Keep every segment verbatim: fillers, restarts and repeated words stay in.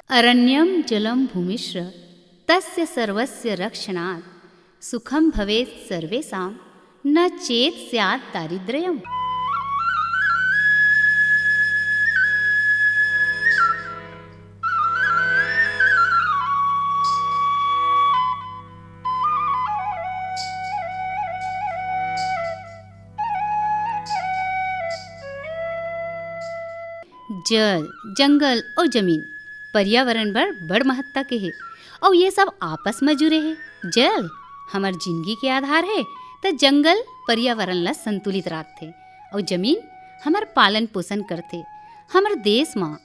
अरण्यं जलं भूमिश्च तस्य सर्वस्य रक्षणात्। सुखं भवेत् सर्वेषां न चेत् स्यात् दारिद्र्यम्। जल, जंगल अउ जमीन पर्यावरण बर बड़ महत्ता के हे, अउ ये सब आपस म जुरे हे। जल हमर जिनगी के आधार हे, त जंगल पर्यावरण ल संतुलित राखथे, अउ जमीन हमर पालन पोषण करथे। हमर देश म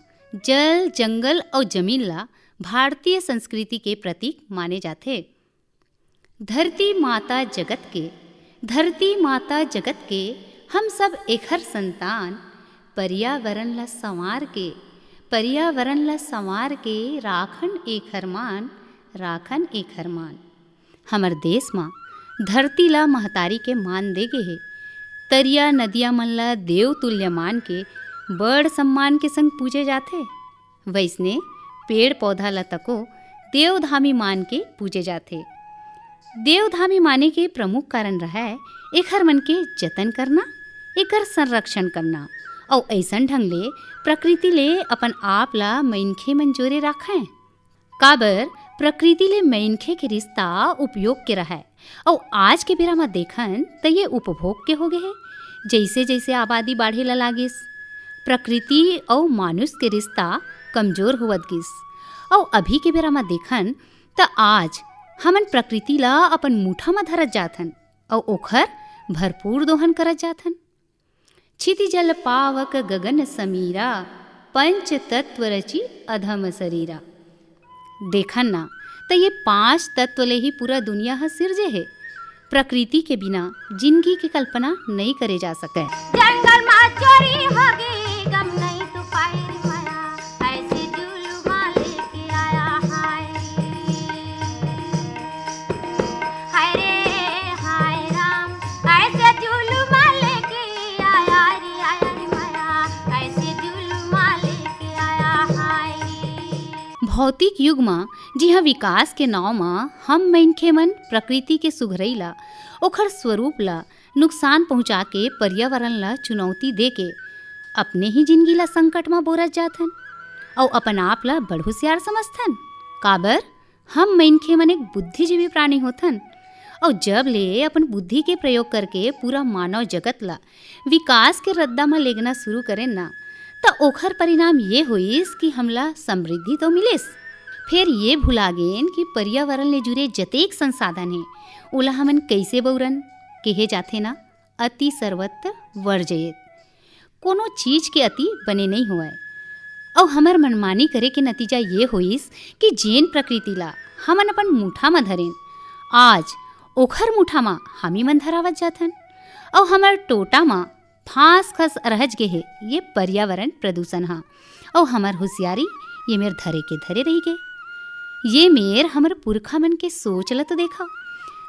जल, जंगल अउ जमीन ल भारतीय संस्कृति के प्रतीक माने जाथे। धरती माता जगत के, धरती माता जगत के, हम सब एखर संतान। पर्यावरण ल संवार के, पर्यावरण ल संवार के, राखन एखर मान, राखन एखर मान। हमर देश म धरती ल महतारी के मान दे गे हे। तरिया नदिया मन ल देव तुल्य मान के बड़ सम्मान के संग पूजे जाथे। वइसने पेड़ पौधा ल तको देवधामी मान के पूजे जाथे। देवधामी माने के प्रमुख कारण रहय एखर मन के जतन करना, एकर संरक्षण करना, अउ अइसन ढंग ले प्रकृति ले अपन आप ल मनखे मन जोरे राखय। काबर प्रकृति ले मनखे के रिश्ता उपयोग के रहय, अउ आज के बेरा म देखन त ये उपभोग के हो गे हे। जइसे जइसे आबादी बाढ़े ल लागिस, प्रकृति अउ मानुष के रिश्ता कमजोर होवत गिस। अउ अभी के बेरा म देखन त आज हमन प्रकृति ल अपन मुठा म धरत जाथन अउ ओखर भरपूर दोहन करत जाथन। क्षिति जल पावक गगन समीरा, पंच तत्व रचि अधम शरीरा। देखन ना, त ये पांच तत्व ले ही पूरा दुनिया ह सिरजे हे। प्रकृति के बिना जिनगी के कल्पना नइ करे जा सकय। जंगल मा चोरी होगे, गम नइ तो पाए रे मया, ऐसे जुलुमा लेके आया हाय। हाय रे, हाय राम, ऐसे जुलुमा लेके आया रे, आया रे मया, ऐसे जुलुमा लेके आया हाय। भौतिक युग म जिहां विकास के नांव म हम मनखे मन प्रकृति के सुघरई ला, ओखर स्वरूप ला नुकसान पहुंचा के पर्यावरण ला चुनौती दे के अपने ही जिनगी ला संकट म बोरत जाथन अउ अपन आप ला बड़ हुसियार समझथन। काबर हम मनखे मन एक बुद्धिजीवी प्राणी होथन अउ जब ले अपन बुद्धि के प्रयोग करके पूरा मानव जगत ला विकास के रद्दा म लेगना शुरू करेन ना, त ओखर परिणाम ये होइस कि हमला समृद्धि तो मिलिस, फेर ये भुला गेन कि पर्यावरण ले जुरे जतेक संसाधन हे, ओला हमन कइसे बउरन। केहे जाथे ना, अति सर्वत्र वर्जयेत। कोनो चीज के अति बने नइ होवय। अउ हमर मनमानी करे के नतीजा ये होइस कि जेन प्रकृति ला हमन अपन मुठा म धरेन, आज ओखर मुठा म हामी मन धरावत जाथन। अउ हमर टोटा म फांस खस अरहज गे हे ये पर्यावरण प्रदूषण ह। अउ हमर हुसियारी ये मेर धरे के धरे रहि गे। ये मेर हमर पुरखा मन के सोच ल तो देखा।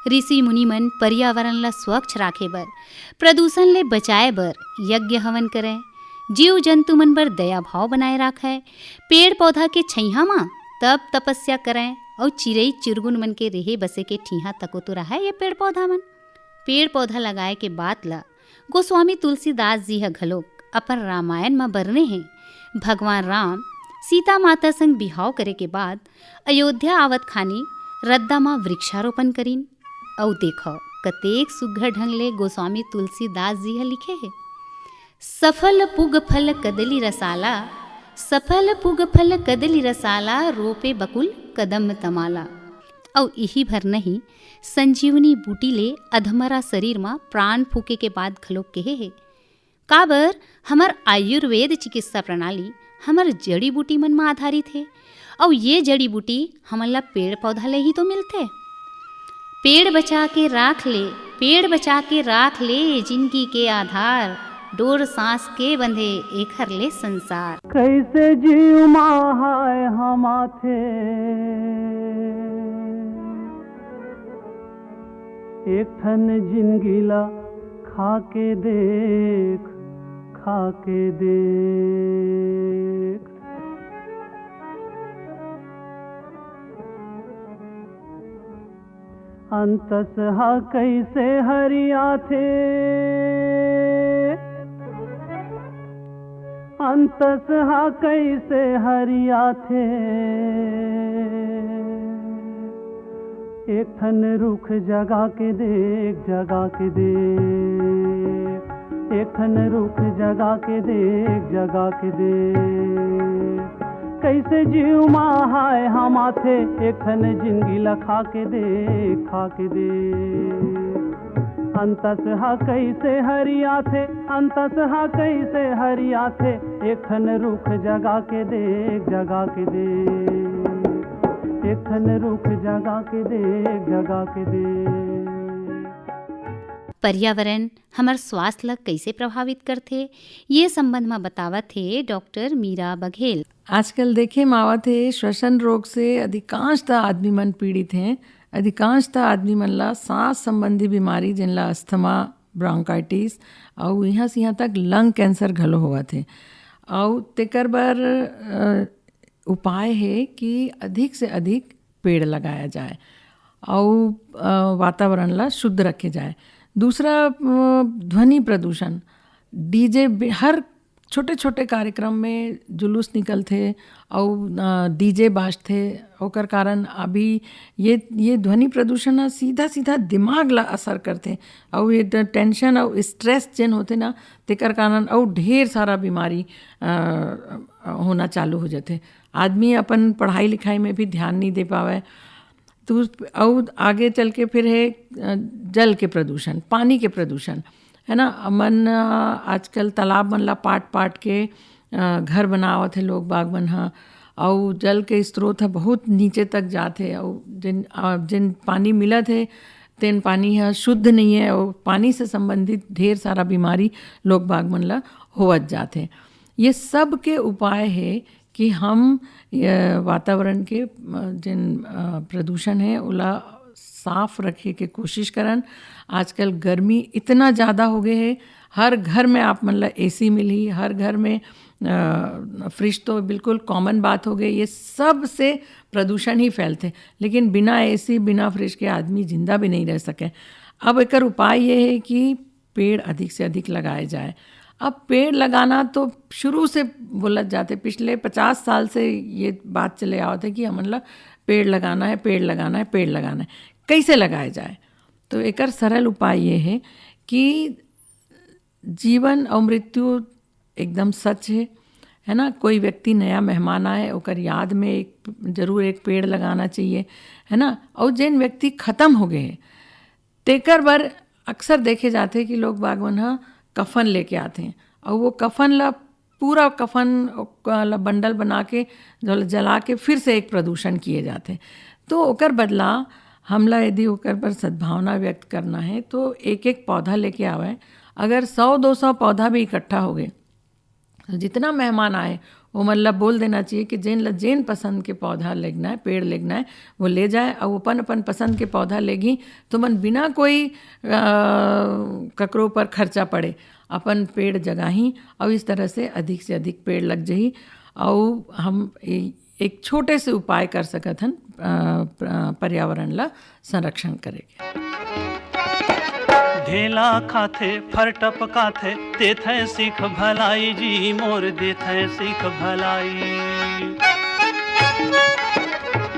ऋषि मुनि मन पर्यावरण ल स्वच्छ राखे बर, प्रदूषण ले बचाए बर यज्ञ हवन करय, जीव जंतु मन बर दया भाव बनाए राखय, पेड़ पौधा के छइहां म तप तपस्या करय अउ चिरई चिरगुन मन के रेहे बसे के ठीहा तको तो रहय ये पेड़ पौधा मन। पेड़ पौधा लगाए के बात ल गोस्वामी तुलसीदास जी ह घलोक अपन रामायण म बरने हे। भगवान राम सीता माता संग बिहाव करे के बाद अयोध्या आवत खानी रद्दा म वृक्षारोपण करिन। अउ देखव, कतेक सुग्घर ढंग ले गोस्वामी तुलसीदास जी ह लिखे हे, "सफल पुग फल कदली रसाला, सफल पुग फल कदली रसाला, रोपे बकुल कदम तमाला।" अउ इही भर नहीं, संजीवनी बूटी ले अधमरा शरीर म प्राण फूके के बाद घलोक केहे हे। काबर हमर आयुर्वेद चिकित्सा प्रणाली हमर जड़ी बूटी मन म आधारित हे, अउ ये जड़ी बूटी हमन ला पेड़ पौधा ले ही तो मिलथे। पेड़ बचा के राख ले, पेड़ बचा के राख ले, जिनगी के आधार, डोर सांस के बंधे एखर ले संसार। कइसे जीव मा हाय हम आथे, एक ठन जिनगी ला खा के देख, खा के देख। अंतस हा कइसे हरियाथे, अंतस हा कइसे हरियाथे। एक ठन रुख जगा के देख, जगा के देख। एक ठन रुख जगा के देख, जगा के देख। कइसे जीव मा हाय हम आथे, एक ठन जिंदगी ला खा के देख, खा के देख। अंतस हा कइसे हरियाथे, अंतस हा कइसे हरियाथे। एक ठन रुख जगा के देख, जगा के देख। एक ठन रुख जगा के देख, जगा के देख। पर्यावरण हमर स्वास्थ्य ला कइसे प्रभावित करथे, ये संबंध म बतावत हे डॉक्टर मीरा बघेल। आजकल देखे म आवत हे, श्वसन रोग से अधिकांशतः आदमी मन पीड़ित हें। अधिकांशतः आदमी मन ला सांस संबंधी बीमारी, जेन ला अस्थमा, ब्रोंकाइटिस अउ इहाँ से इहाँ तक लंग कैंसर घलो होवत हे। अउ तेकर बर, अ, उपाय हे कि अधिक से अधिक पेड़ लगाया जाए अउ, अ, वातावरण ला शुद्ध रखे जाए। दूसरा, अ, ध्वनि प्रदूषण, डीजे बि-, हर छोटे-छोटे कार्यक्रम में जुलूस निकलथे अउ, अ, डीजे बाजथे, ओकर कारण अभी ये, ये ध्वनि प्रदूषण ह सीधा-सीधा दिमाग ला असर करथे अउ ये ट-, टेंशन अउ स्ट्रेस जेन होथे ना, तेकर कारण अउ ढेर सारा बीमारी, अ, होना चालू हो जाथे। आदमी अपन पढ़ाई लिखाई में भी ध्यान नहीं दे पावय। तो उस, अउ आगे चल के फिर है, अ, जल के प्रदूषण, पानी के प्रदूषण, है ना? हमन, अ, आजकल तालाब मन ला पाट-पाट के, अ, घर बनावत हे लोग बाग मन ह, अउ जल के स्रोत ह बहुत नीचे तक जात हे, अउ जिन, अ, जिन पानी मिलत हे, तेन पानी ह शुद्ध नहीं है, अउ पानी से संबंधित ढेर सारा बीमारी लोग बाग मन ला होवत जात हे। ये सब के उपाय हे कि हम, अ, वातावरण के, अ, जिन, अ, प्रदूषण हे, ओला साफ रखे के कोशिश करन। आजकल गर्मी इतना ज़्यादा हो गए हे, हर घर में आप मन ला एसी मिलही, हर घर में, अ, फ्रिज तो बिल्कुल कॉमन बात हो गई। ये सब से प्रदूषण ही फैलथे, लेकिन बिना एसी, बिना फ्रिज के आदमी जिंदा भी नहीं रह सके। अब एकर उपाय ये है कि पेड़ अधिक से अधिक लगाए जाए। अब पेड़ लगाना तो शुरू से बोलत जाथे, पिछले पचास साल से ये बात चले आवत हे कि हमन ला पेड़ लगाना है, पेड़ लगाना है, पेड़ लगाना है। कैसे लगाए जाए? तो एकर सरल उपाय ये है कि जीवन अउ मृत्यु एकदम सच है, है ना? कोई व्यक्ति नया मेहमान आए, ओकर याद में एक, जरूर एक पेड़ लगाना चाहिए, है ना? अउ जेन व्यक्ति खत्म हो गए हे, तेकर बर अक्सर देखे जाथे कि लोग बाग मन ह कफन लेके आथे, अउ वो कफन ला, पूरा कफन ला बंडल बना के जल-, जला के फिर से एक प्रदूषण किए जाथे। तो ओकर बदला हमला यदि ओकर बर सद्भावना व्यक्त करना है, तो एक-एक पौधा लेके आवय। अगर सौ दो सौ पौधा भी इकट्ठा हो गए, तो जितना मेहमान आए, ओमन ला बोल देना चाहिए कि जेन ला जेन पसंद के पौधा लेगना है, पेड़ लेगना है, वो ले जाए, अउ अपन अपन पसंद के पौधा लेगी, तो मन बिना कोई, अ, ककरो पर खर्चा पड़े, अपन पेड़ जगाही, अउ इस तरह से अधिक से अधिक पेड़ लग जही। अउ हम ए-, एक छोटे से उपाय कर सकत हन, अ, प्र-, पर्यावरण ला संरक्षण करे के। ढेला खाथे, फर टपकाथे, देथे सिख भलाई जी मोर, देथे सिख भलाई।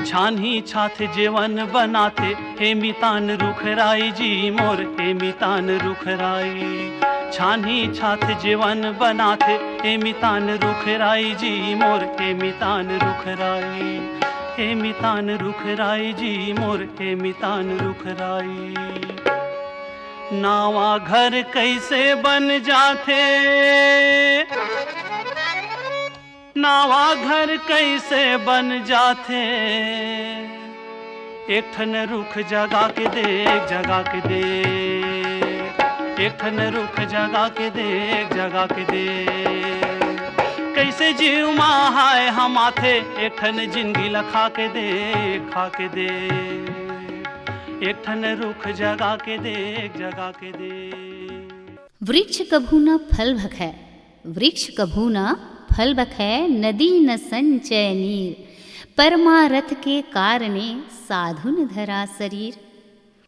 छानही छाथे जेवन बनाथे, हे मितान रुखराई जी मोर, हे मितान रुखराई। छानही छाथे जेवन बनाथे, हे मितान रुखराई जी मोर, हे मितान रुखराई। हे मितान रुखराई जी मोर, हे मितान रुखराई। नावा घर कैसे बन जाथे, नावा घर कैसे बन जाथे, एक ठन रुख जगा के देख, जगा के देख, एक ठन रुख जगा के देख, जगा के देख। कैसे जीव मा हाय हम आथे, एक ठन जिंदगी ला खा के देख, खा के देख, एक ठन रुख जगा के देख, जगा के देख। वृक्ष कभू न फल भखै, वृक्ष कभू न फल बखै, नदी न संचय नीर। परमारथ के कारणे साधु न धरा शरीर।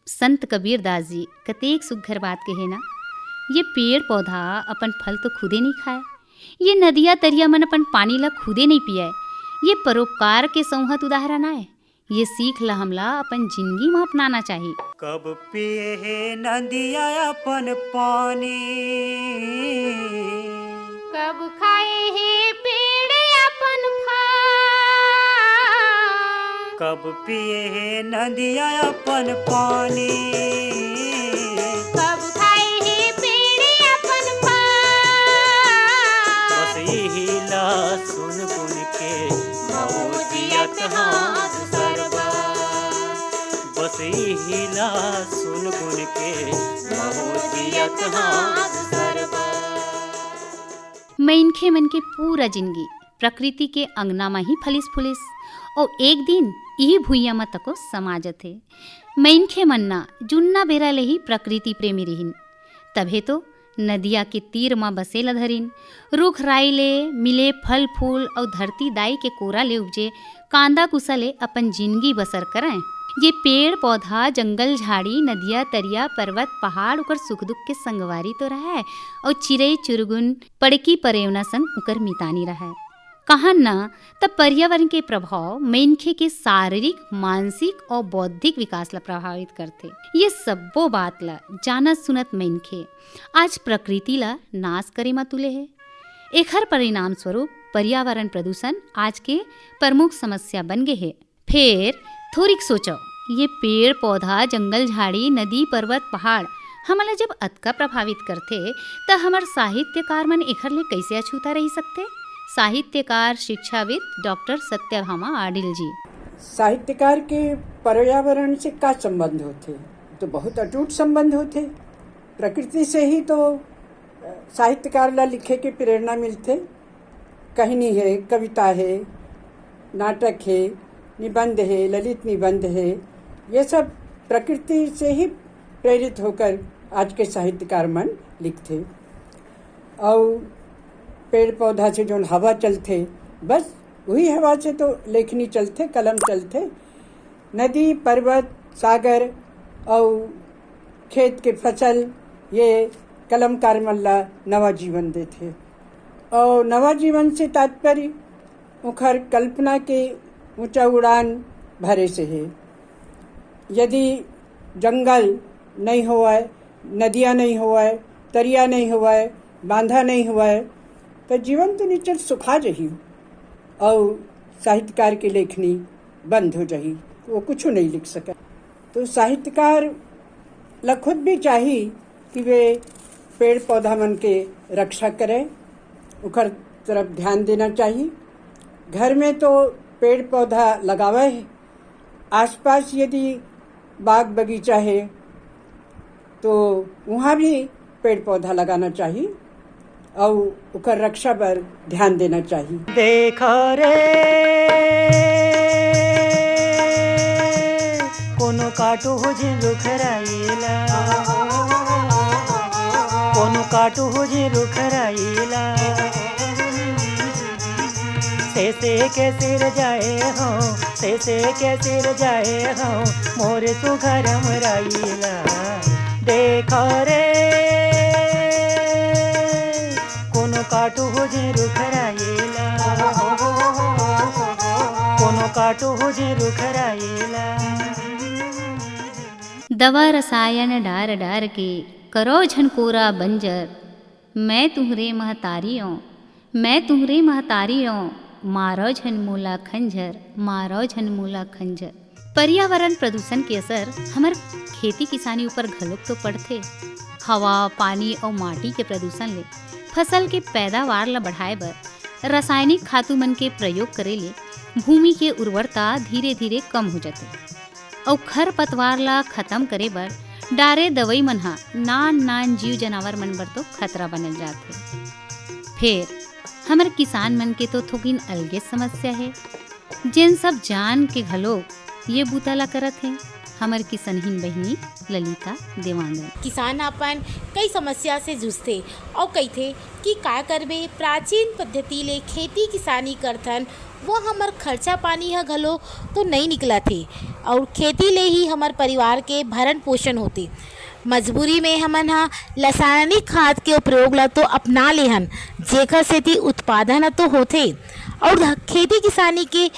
संत कबीर दास जी कतेक सुग्घर बात कहे ना, ये पेड़ पौधा अपन फल तो खुदे नहीं खाए, ये नदिया तरिया मन अपन पानी ला खुदे नहीं पियाए, ये परोपकार के सौंहत उदाहरण आय। ये सीख ला हमला अपन जिंदगी म अपनाना चाही। कब पिए हे नदिया अपन पानी, कब खाए हे पेड़ अपन फल, कब पिए हे नदिया अपन पानी, कब खाए हे पेड़ अपन फल। बस यही ला सुन गुन के महू जियत हाँ दूसर बार। बस यही ला सुन गुन के महू जियत हाँ दूसर बार। मनखे मन के पूरा जिंदगी प्रकृति के अंगना म ही फलिस फुलिस, अउ एक दिन इही भुइयां म तको समा जथे। मनखे मन ना जुन्ना बेरा ले ही प्रकृति प्रेमी रिहिन, तभे तो नदिया के तीर म बसे ल धरिन। रूख राई ले मिले फल फूल अउ धरती दाई के कोरा ले उपजे कांदा कुसा ले अपन जिंदगी बसर करंय। ये पेड़ पौधा, जंगल झाड़ी, नदिया तरिया, पर्वत पहाड़ ओकर सुख दुख के संगवारी तो रहय, अउ चिरई चुरगुन, पड़की परेवना संग ओकर मितानी रहय। कहन न, त पर्यावरण के प्रभाव मनखे के शारीरिक, मानसिक अउ बौद्धिक विकास ला प्रभावित करथे। ये सब्बो बात ला जानत सुनत मनखे आज प्रकृति ला नाश करे म तुले हे। एखर परिणाम स्वरूप पर्यावरण प्रदूषण आज के प्रमुख समस्या बन गे हे। फेर थोरिक सोचव, ये पेड़ पौधा, जंगल झाड़ी, नदी पर्वत पहाड़ हमन ला जब अतका प्रभावित करथे, त हमर साहित्यकार मन एखर ले कइसे अछूता रहि सकथे? साहित्यकार, शिक्षाविद डॉक्टर सत्यभामा आडिल जी। साहित्यकार के पर्यावरण से का संबंध होथे? तो बहुत अटूट संबंध होथे। प्रकृति से ही तो, अ, साहित्यकार ला लिखे के प्रेरणा मिलथे। कहानी हे, कविता हे, नाटक हे, निबंध हे, ललित निबंध हे, ये सब प्रकृति से ही प्रेरित होकर आज के साहित्यकार मन लिखथे। अउ पेड़ पौधा से जोन हवा चलथे, बस वही हवा से तो लेखनी चलथे, कलम चलथे। नदी, पर्वत, सागर अउ खेत के फसल, ये कलमकार मन ला नवा जीवन देथे। अउ नवा जीवन से तात्पर्य ओखर कल्पना के ऊंचा उड़ान भरे से हे। यदि जंगल नहीं होवय, नदिया नहीं होवय, तरिया नहीं होवय, बांधा नहीं होवय, त जीवन तो निश्चित सुखा जही अउ साहित्यकार के लेखनी बंद हो जही, वो कुछू नहीं लिख सकय। तो साहित्यकार ला खुद भी चाही कि वे पेड़ पौधा मन के रक्षा करे, ओकर तरफ ध्यान देना चाही। घर में तो पेड़ पौधा लगावे, आसपास यदि बाग बगीचा हे, तो वहाँ भी पेड़ पौधा लगाना चाही अउ ओकर रक्षा बर ध्यान देना चाही। देखो रे, कोनो काटो हो जिन रुख राई ला, कोनो काटो हो जिन रुख राई ला। से से के सिर जाए हो, से से के सिर जाए हो, मोर सुघरम राई ला। देखो रे, कोनो काटो हो जे रुख राई ला, कोनो काटो हो जे रुख राई ला। दवा रसायन डार डार के, करो झन कोरा बंजर, मैं तुहरे महतारी ओं, मैं तुहरे महतारी ओं, मारो झन मोला खंजर, मारो झन मोला खंजर। पर्यावरण प्रदूषण के असर हमर खेती किसानी ऊपर घलोक तो पड़थे। हवा, पानी अउ माटी के प्रदूषण ले फसल के पैदावार ला बढ़ाए बर रासायनिक खातू मन के प्रयोग करे ले भूमि के उर्वरता धीरे-धीरे कम हो जाथे। अउ खरपतवार ला खतम करे बर डारे दवई मन ह नान-नान जीव जनावर मन बर तो खतरा बनल जाथे। फेर हमर किसान मन के तो थोकिन अलगे समस्या हे, जेन सब जान के घलोक ये बूता ला करत हे। हमर किसनहिन बहिनी ललिता देवांगन। किसान अपन कई समस्या से जूझथे अउ कहिथे कि का करबे, प्राचीन पद्धति ले खेती किसानी करथन, वो हमर खर्चा पानी ह घलो तो नइ निकलत हे अउ खेती ले ही हमर परिवार के भरण पोषण होथे। मजबूरी में हमन ह रासायनिक खाद के प्रयोग ला तो अपना लेहन, जेकर सेती उत्पादन ह तो होथे अउ खेती किसानी के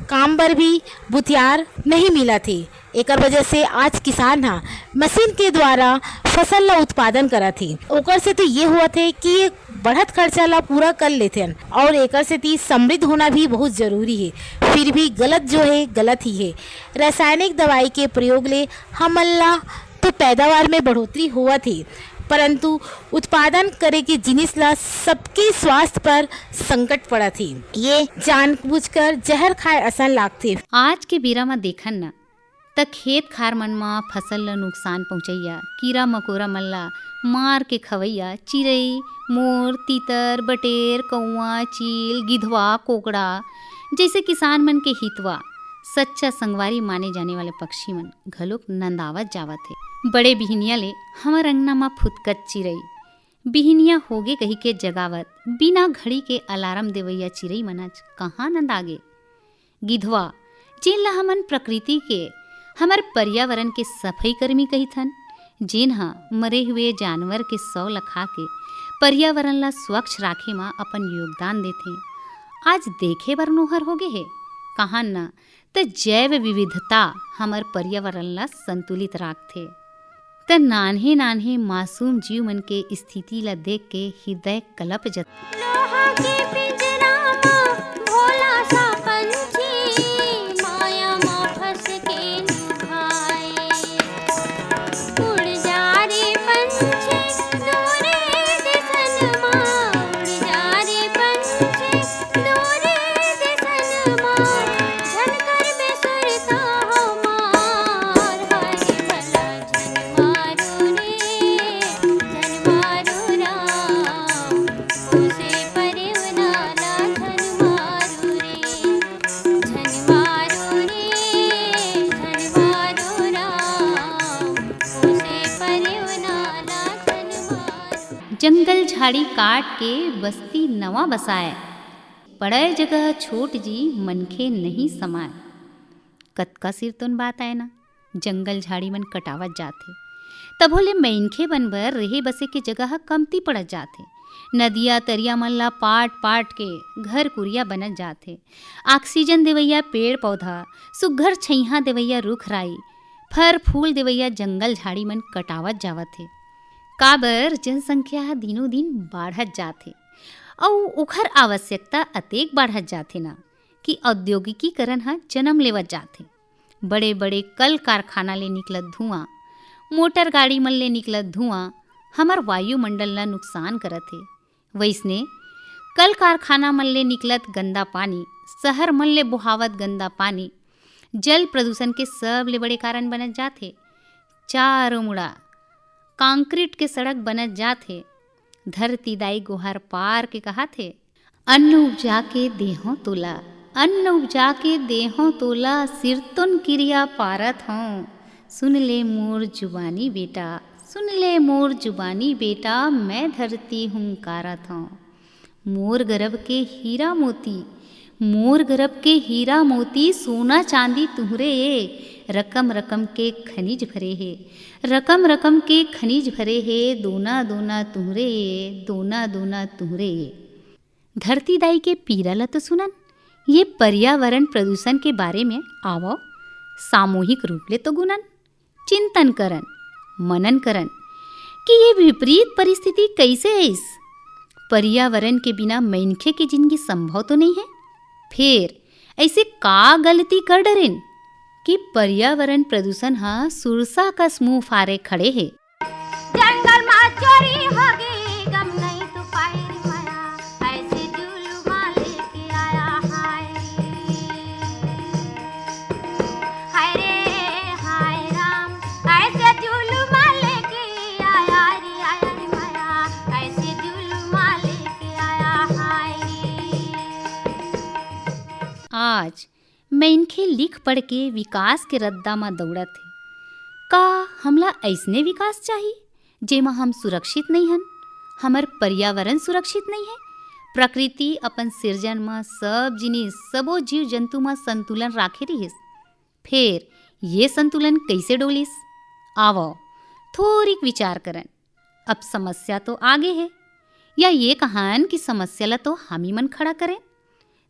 काम बर भी बुतियार नहीं मिलत हे। एकर वजह से आज किसान ह मशीन के द्वारा फसल ला उत्पादन करत हे। ओकर से तो ये होवत हे कि ये बढ़त खर्चा ला पूरा कर लेथेन अउ एकर सेती समृद्ध होना भी बहुत जरूरी हे। फिर भी गलत जो हे, गलत ही हे। रासायनिक दवाई के प्रयोग ले हमन ला तो पैदावार में बढ़ोतरी होवत हे, परंतु उत्पादन करे के जिनिस ला सबके स्वास्थ्य पर संकट पड़त हे। ये जानबूझकर जहर खाए असन लागथे। आज के बेरा म देखन न, त खेत खार मन म फसल ल नुकसान पहुंचइया, कीरा मकोरा मन ल मार के खवइया चिरई, मोर, तीतर, बटेर, कौआ, चील, गिधवा, कोकड़ा जइसे किसान मन के हितवा, सच्चा संगवारी माने जाने वाले पक्षी मन घलोक नंदावत जावत हे। बड़े बिहनिया ले हमर अंगना म फुदकत चिरई, बिहनिया होगे कहिके जगावत बिना घड़ी के अलार्म देवइया चिरई मन आज कहाँ नंदागे? गिधवा, जेन ला हमन प्रकृति के, हमर पर्यावरण के सफई कर्मी कहिथन, जेन ह मरे हुए जानवर के शव ल खा के पर्यावरण ला स्वच्छ राखे म अपन योगदान देथे। आज देखे बर नोहर होगे हे, कहान न, त जैव विविधता हमर पर्यावरण ला संतुलित राखथे। त नान्हे नान्हे मासूम जीव मन के स्थिति ला देख के हृदय कलप जथे। लोहा के पिंजरा म भोला सा पंछी, माया म फंस के लुभाए। उड़ जा रे पंछी, दूरे दिसन म, उड़ जा रे पंछी, दूरे दिसन म। झन करबे सुरता हमार, हरे भला झन मारो रे, झन मारो राम, उसे परेवना ला झन मारो रे, झन मारो रे, झन मारो राम, उसे परेवना ला झन मारो। जंगल झाड़ी काट के बस्ती नवा बसाए, पड़य जगह छोट जी मनखे नहीं समाय। कतका सिरतोन बात आय ना, जंगल झाड़ी मन कटावत जात हे, तभो ले मइनखे मन बर रेहे बसे के जगह ह कमती पड़त जात हे। नदिया तरिया मन ला पाट पाट के घर कुरिया बनत जात हे। ऑक्सीजन देवइया पेड़ पौधा, सुग्घर छइहां देवइया रुख राई, फर फूल देवइया जंगल झाड़ी मन कटावत जावत हे। काबर जनसंख्या ह दिनों दिन बाढ़त जात हे, अउ ओखर आवश्यकता अतेक बाढ़त जात हे ना, कि औद्योगिकीकरण ह जन्म लेवत जात हे। बड़े-बड़े कल कारखाना ले निकलत धुआं, मोटर गाड़ी मन ले निकलत धुआं हमर वायुमंडल ल नुकसान करत हे। वइसने कल कारखाना मन ले निकलत गंदा पानी, शहर मन ले बोहावत गंदा पानी, जल प्रदूषण के सबले बड़े कारण बनत जात हे। चारों मुड़ा कंक्रीट के सड़क बनत जात हे। धरती दाई गोहार पार के कहत हे, अन्न उपजा के देहौं तोला, अन्न उपजा के देहौं तोला, सिरतोन किरिया पारत हौं। सुन ले मोर जुबानी बेटा, सुन ले मोर जुबानी बेटा, मैं धरती हुंकारत हौं। मोर गरब के हीरा मोती, मोर गरब के हीरा मोती, सोना चांदी तुहरे ए, रकम रकम के खनिज भरे हे, रकम रकम के खनिज भरे हे, दोना दोना तुहरे ए, दोना दोना तुहरे ए। धरती दाई के पीरा ल तो सुनन, ये पर्यावरण प्रदूषण के बारे में आवव, सामूहिक रूप ले तो गुनन, चिंतन करन, मनन करन कि ये विपरीत परिस्थिति कइसे आइस? पर्यावरण के बिना मनखे के जिनगी संभव तो नइ हे। फेर अइसे का गलती कर डरेन कि पर्यावरण प्रदूषण ह सुरसा कस मुंह फारे खड़े हे? जंगल मा चोरी होगे, गम नहीं तू पाए रे मया, ऐसे जुलुमा लेके आया हाय। हाय रे हाय राम, ऐसे जुलुमा लेके आया रे, आया रे मया, ऐसे जुलुमा लेके आया हाय रे। आज मनखे लिख पढ़ के विकास के रद्दा म दउड़त हे, का हमला अइसने विकास चाही, जेमा हम सुरक्षित नइ हन, हमर पर्यावरण सुरक्षित नइ हे, प्रकृति अपन सिरजन म सब जिनिस, सबो जीव जंतु म संतुलन राखे रिहिस, फेर ये संतुलन कइसे डोलिस? आवव, थोरिक विचार करन। अब समस्या तो आगे हे, या ये कहन कि समस्या ल तो हामी मन खड़ा करेन,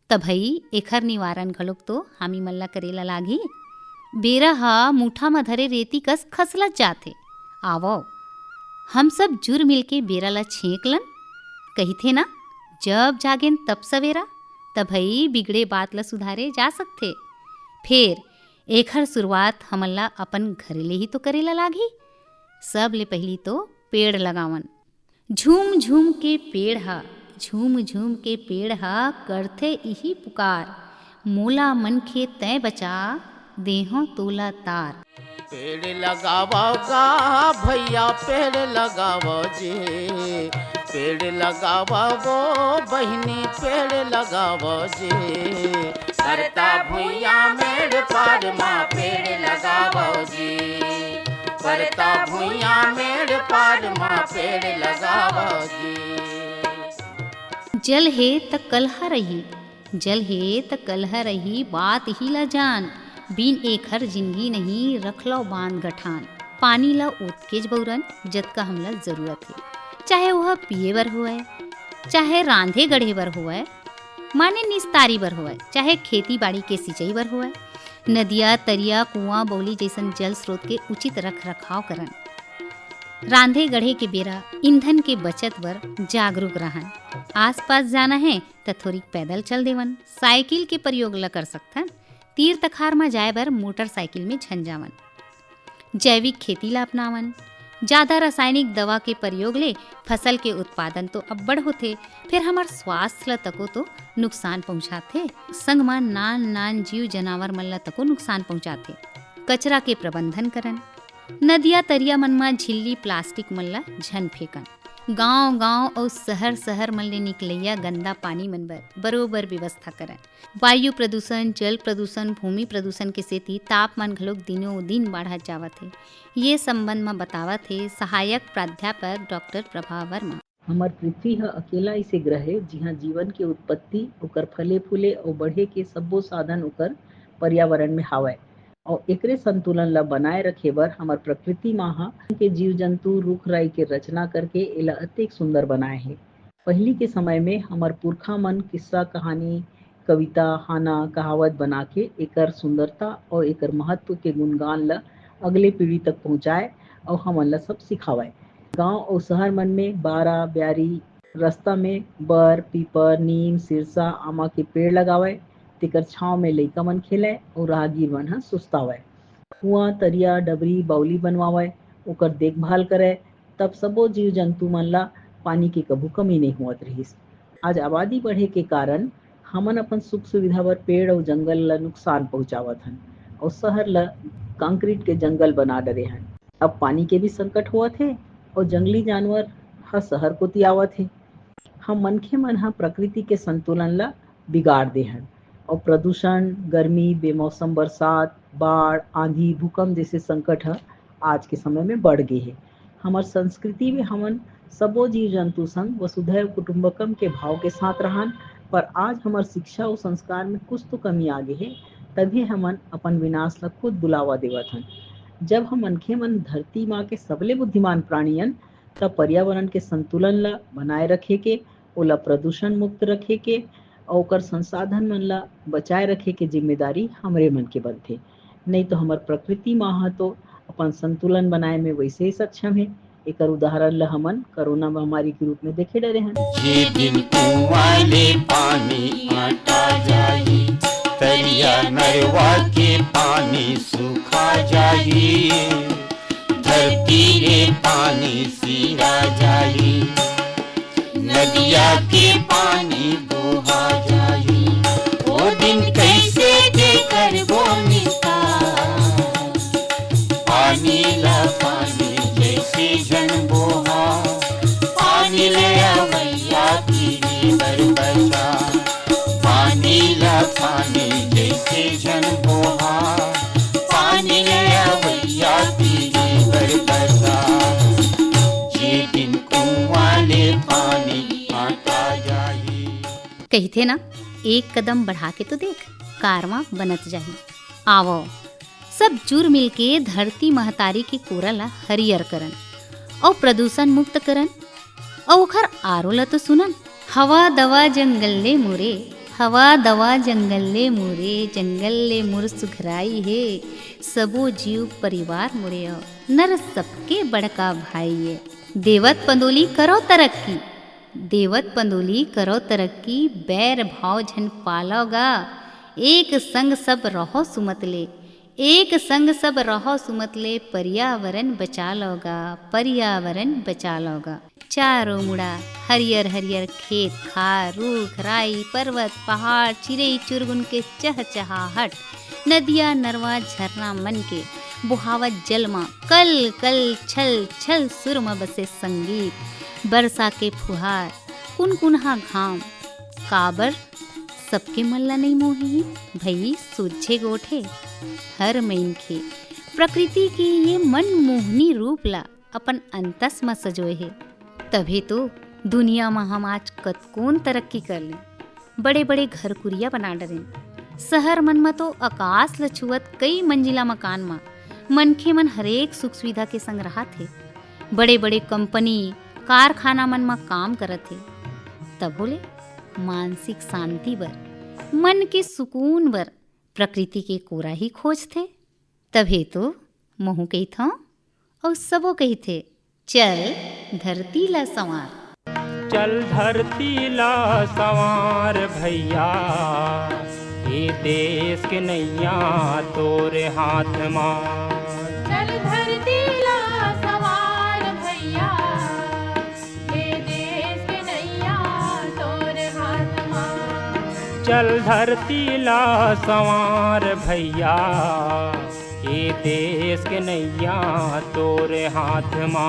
त भई एखर निवारण घलोक तो हामी मन ला करे ला लागही। बेरा ह मुठा म धरे रेती कस खसलत जाथे। आवव, हम सब जुर मिलके बेरा ला छेंक लन। कहिथे ना, जब जागेन तब सवेरा, त भई बिगड़े बात ला सुधारे जा सकथे। फेर एखर शुरुआत हमन ला अपन घरे ले ही तो करे ला लागही। सबले पहिली तो पेड़ लगावन। झूम झूम के पेड़ हा, झूम झूम के पेड़ हा, करथे इही पुकार, मोला मनखे तैं बचा, देहौं तोला तार। पेड़ लगावव गा भैया, पेड़ लगावव जी, पेड़ लगावव वो बहिनी, पेड़ लगावव जी। परता भुइयां मेड़ पार मा पेड़ लगावव जी, परता भुइयां मेड़ पार मा पेड़ लगावव जी। जल हे त कलहा रही, जल हे त कलहा रही, बात ही ला जान। बिन एखर जिनगी नहीं, रख लव बांध गठान। पानी ला ओतकेच बउरन, जतका हमला जरूरत हे। चाहे ओह पीये बर होवय, चाहे रांधे गढ़े बर होवय, माने निस्तारी बर होवय, चाहे खेती बाड़ी के सिंचई बर होवय, नदिया, तरिया, कुआं, बौली जइसन जल स्रोत के उचित रख रखाव करन। रांधे गढ़े के बेरा ईंधन के बचत बर जागरूक रहन। आसपास जाना हे त थोरिक पैदल चल देवन, साइकिल के प्रयोग ल कर सकथन। तीर तखार म जाए बर मोटरसाइकिल में झन जावन। जैविक खेती ला अपनावन। जादा रासायनिक दवा के प्रयोग ले फसल के उत्पादन तो अब्बड़ होथे, फेर हमर स्वास्थ्य ला तको तो नुकसान पहुंचाथे, संग म नान नान जीव जनावर मन ला तको नुकसान पहुंचाथे। कचरा के प्रबंधन करन। नदिया तरिया मन म झिल्ली प्लास्टिक मन ला झन फेंकन। गांव-गांव अउ शहर-शहर मन ले निकलइया गंदा पानी मन बर बरोबर व्यवस्था करन। वायु प्रदूषण, जल प्रदूषण, भूमि प्रदूषण के सेती तापमान घलोक दिनों दिन बाढ़त जावत हे। ये संबंध म बतावत हे सहायक प्राध्यापक डॉक्टर प्रभा वर्मा। हमर पृथ्वी ह अकेला अइसे ग्रह हे, जिहां जीवन के उत्पत्ति, ओकर फले-फूले अउ बढ़े के सब्बो साधन ओकर पर्यावरण में हावय। अउ एकरे संतुलन ल बनाए रखे बर हमर प्रकृति मां ह के जीव-जंतु, रूख-राई के रचना करके एला अतेक सुंदर बनाए हे। पहिली के समय में हमर पुरखा मन किस्सा, कहानी, कविता, हाना, कहावत बना के एकर सुंदरता अउ एकर महत्व के गुणगान ल अगले पीढ़ी तक पहुंचाए अउ हमन ल सब सिखावय। गांव अउ शहर मन में बारा, ब्यारी, रस्ता में बर, पीपर, नीम, सिरसा, आमा के पेड़ लगावय, तेकर छांव में लइका मन खेलय अउ राहगीर मन ह सुस्तावय। कुआं, तरिया, डबरी, बाउली बनवावय, ओकर देखभाल करय, तब सबो जीव जंतु मन ला पानी के कभू कमी नइ होवत रिहिस। आज आबादी बढ़े के कारण हमन अपन सुख सुविधा बर पेड़ अउ जंगल ला नुकसान पहुंचावत हन अउ शहर ला कंक्रीट के जंगल बना डरे हन। अब पानी के भी संकट होवत हे अउ जंगली जानवर ह शहर कोति आवत हे। हम मनखे मन ह प्रकृति के संतुलन ला बिगाड़ दे हन अउ प्रदूषण, गर्मी, बेमौसम बरसात, बाढ़, आंधी, भूकंप जइसे संकट ह आज के समय में बढ़ गे हे। हमर संस्कृति में हमन सबो जीव जंतु संग वसुधैव कुटुंबकम के भाव के साथ रहन, पर आज हमर शिक्षा अउ संस्कार में कुछ तो कमी आ गे हे, तभे हमन अपन विनाश ला खुद बुलावा देवत हन। जब हम मनखे मन धरती माँ के सबले बुद्धिमान प्राणी अन, त पर्यावरण के संतुलन ला बनाए रखे के, ओला प्रदूषण मुक्त रखे के अउ ओकर संसाधन मन ला बचाए रखे के जिम्मेदारी हमरे मन के बनथे। नइ तो हमर प्रकृति माँ ह तो अपन संतुलन बनाए में वइसे ही सक्षम हे। एकर उदाहरण ल हमन कोरोना महामारी के रूप में देखे डरे हन। जे दिन कुआं ले पानी अटा जाही, तरिया नरवा के पानी सूखा जाही, धरती ले पानी सिरा जाही, नदिया के पानी बोहा जाही, ओ दिन कइसे के करबो निकाल? पानी ला पानी जइसे झन बोहा, पानी ले अवइया पीने बर बचा। पानी ला पानी जइसे झन बोहा, पानी ले अवइया पीने कहिथे ना, एक कदम बढ़ा के तो देख, कारवां बनत जाही। आवो, सब जुर मिल के धरती महतारी के कोरा ला हरियर करन, अउ प्रदूषण मुक्त करन, अउ ओखर आरो ला तो सुनन। हवा दवा जंगल ले मोरे, हवा दवा जंगल ले मोरे, जंगल ले मोर सुघराई हे, सबो जीव परिवार मोरे अउ नर सबके बड़का भाई ये। देवत पंदोली करो तरक्की, देवत पंदोली करो तरक्की, बैर भाव झन पालो गा, एक संग सब रहो सुमत ले, एक संग सब रहो सुमत ले, पर्यावरण बचा लो गा, पर्यावरण बचा लो गा। चारों मुड़ा हरियर हरियर खेत खार, रूख राई, पर्वत पहाड़, चिरई चुरगुन के चहचहाहट, नदिया नरवा झरना मन के बोहावत जल म कल कल छल छल सुर म बसे संगीत, बरसा के फुहार, कुनकुनहा घाम। काबर सबके मन ला नइ मोही भई, सोझे गोठे हर मनखे प्रकृति के ये मनमोहनी रूप ला अपन अंतस म सजोए हे। तभे तो दुनिया म हम आज कतकोन तरक्की कर लें, बड़े-बड़े घर कुरिया बना डरेन। शहर मन म तो आकाश ल छुअत कई मंजिला मकान म मनखे मन हरेक सुख सुविधा के संग रहत हे। बड़े-बड़े कंपनी, कारखाना मन म काम करत हे। तभो ले मानसिक शांति बर, मन के सुकून बर प्रकृति के कोरा ही खोजथे। तभे तो महूं कहिथंव अउ सबो कहिथे, चल धरती ला संवार। चल धरती ला संवार भैया, ये देश के नैया तोरे हाथ मा। चल धरती ला संवार भैया, ये देश के नैया तोरे हाथ मा। चल धरती ला संवार भैया, ये देश के नैया तोरे हाथ मा।